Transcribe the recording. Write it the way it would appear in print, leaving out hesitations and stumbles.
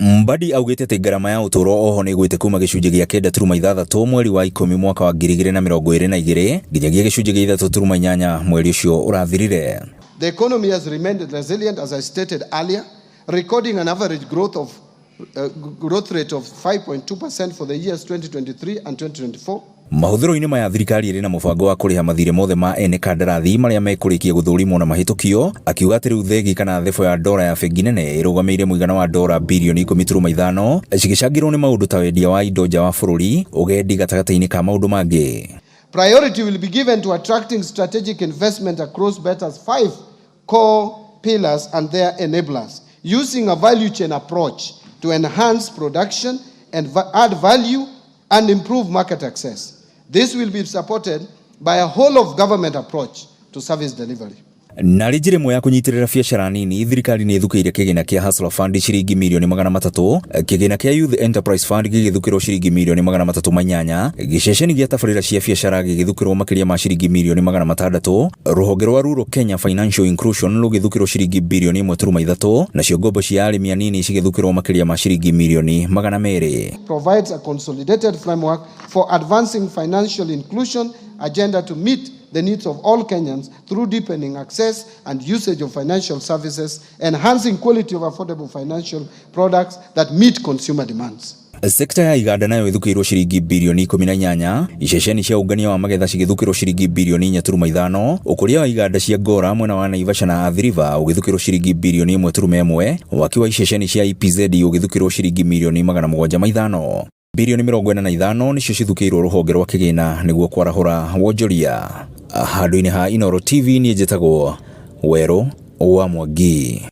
Mbadi augĩte atĩ ngarama ya ũtũũro oho nĩ ĩgwĩte kuma gĩcunjĩ gĩa 9.6 mweri wa 10 mwaka wa 2022 nginyagia gĩcunjĩ gĩa 3.8 mweri ũcio ũrathirire. The economy has remained resilient, as I stated earlier, recording an average growth rate of 5.2% for the years 2023 and 2024. Mahũthĩro-inĩ maya, thirikari ĩrĩ na mũbango wa kũrĩha mathirĩ mothe ma ene kandarathi marĩa mekũrĩkia gũthũrimwo na mahĩtũkio. Akiuga atĩ rĩu thegi kana thebo ya ndora ya bengi nene ĩrũgamĩire mũigana wa ndora birioni 10.5, cigĩcangĩrwo nĩ maũndũ ta wendia wa indo nja wa bũrũri, ũgendi, gatagatĩ-inĩ ka maũndũ mangĩ. Priority will be given to attracting strategic investment across Beta's five core pillars and their enablers, using a value chain approach to enhance production and add value and improve market access. This will be supported by a whole of government approach to service delivery. Narĩ njĩra ĩmwe ya kũnyitĩrĩra biacara nini, thirikari nĩ ĩthukĩire kĩgĩna kĩa Hustler Fund ciringi mirioni 300, kĩgĩna kĩa Youth Enterprise Fund gĩgĩthukĩrwo ciringi mirioni 308, gĩceceni gĩa tabarĩra cia biacara gĩgĩthukĩrwo makĩria ma ciringi mirioni 600, rũhonge rwa Rural Kenya Financial Inclusion rũgĩthukĩrwo ciringi birioni 1.3, nacio ngombo cia arĩmi anini cigĩthukĩrwo makĩria ma ciringi mirioni 200. Provides a consolidated framework for advancing financial inclusion agenda to meet the needs of all Kenyans through deepening access and usage of financial services, enhancing quality of affordable financial products that meet consumer demands. Sekta ya iganda nayo ĩthukĩirwo ciringi birioni 18, iceceni cia ũngania wa magetha cigĩthukĩrwo ciringi birioni 4.5, ũkũria wa iganda cia ngora mwena wa Naivasha na Athi River ũgĩthukĩrwo ciringi birioni 1.1, waki wa iceceni cia EPZ ũgĩthukĩrwo ciringi mirioni 705. Birioni 45 nĩcio cithukĩirwo rũhonge rwa kĩgĩna nĩguo kwarahũra wonjoria. Handũ-inĩ ha Inooro TV, niĩ njĩtagwo Werũ wa Mwangi.